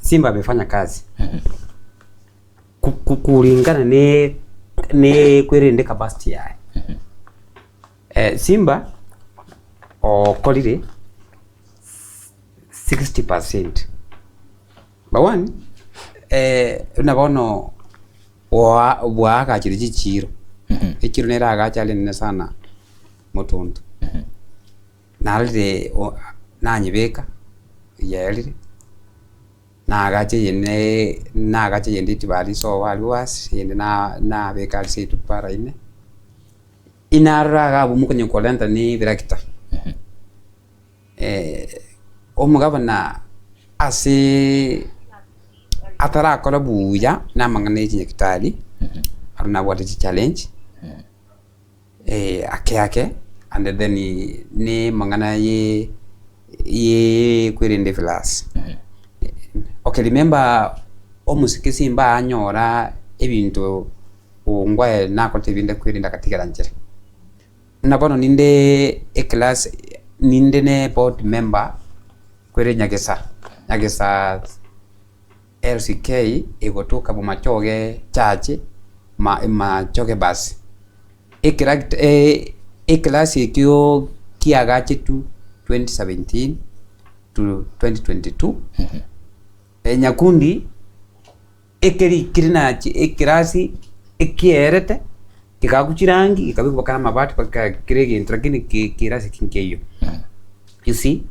Simba amefanya kazi Ku- ku- kulingana ne ne kwerende capacity yaye. Simba okorire 60%. Number one, buna bono oa bwaagachire chichiiro, echiro nere agache are enene sana motonto. Narorire o nanyebeka yaerire, nagacha eyende nagacha eyende etibari sobo aria basi, eyende na nabeka aria seito para ime, inarora iga abwo mokonya korenta na ebirakita. Omogabana ase atarakora buya na amang'ana ya chinyagitari, aro nabwate chichallenge ake ake and then na amang'ana ye ye kwerenda efilasi. Okay remember omosike simba anyora ebinto ongwae nakorete ebinde kwerenda agatigera nchera. Buna bono ninde eclass ninde ne board member kwere Nyagesa, Nyagesa LCK egotoka Bomachoge church ma Machoge bus. Ekeracta eclass ekio kiagachetwe 2017 to 2022, Nyakundi. Ekerikire nachi ekerasi ekierete, kegakwa chirangi gekabekwa mpaka na amabati mpaka kera egento lakini ki kerasi eki nkeiyo. You see,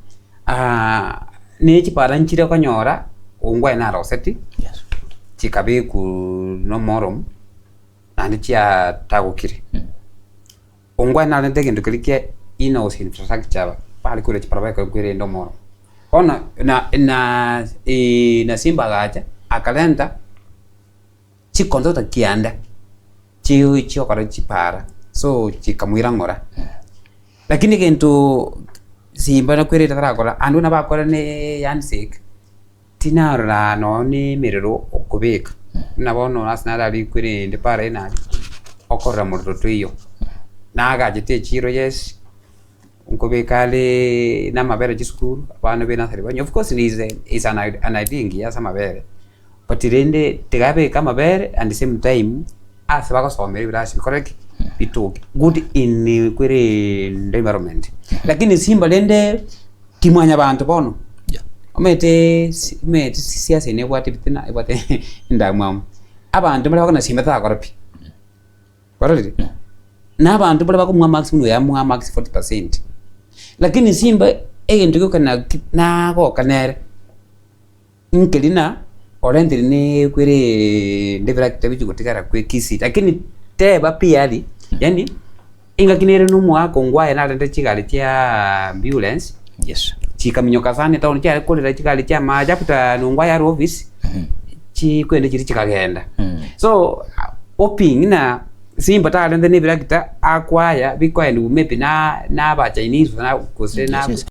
ne chipara nchire okonyora ongwae naroseti, chikabekwa na omoromu, naende chiatagokire. Ongwae narente egento keria kia in-house infrastructure bare korwa chipara bare kwerenda omoro. Bono na na na Simba agacha akarenta chiconsultant kianda chi chiokora chipara so chikamoira ng'ora. Lakini egento Simba nakwerete tarakora ande buna bakora ne handshake. Tinarora nonya na emerero okobeka, buna bono ase naro arikwe rende para eye naria, okorora morero toiyo. Nagachete echiro yes, nkobeka areee na amabere chisukuru, abana be nursery banywe, of course is a is an an idea engiya ase amabere, but rende tiga abeke amabere and the same time, ase bagosomera ebirasi bikore ki? Bitoke, good in kwerende environment. Lakini simba rende. Timwanyabanto bono, omanyete si omanyete siasa eye nebwate ebitina ebwate endamwamu. Abanto mbare bakona simba tarakora pi, kwarorire? Na abanto mbare bakomoa marks buna oyo amoa marks 40%, lakini simba egento gioka naki nagoka nere. Nkeri na orentire nekwerende ebiragita bichia gotigara kwe Kisii lakini teba pi aria yaani engaki nere na omogaka ongwaye narente chigari chia ambulance Yes. chikaminyoka sana etown chiare korera chigari chia amache after Ongwae are office chikwenda chiria chikagenda. So hoping ng'a Simba tarente na ebiragita akwaya bikoenigwa maybe na na abachinese gose na Yes, yes.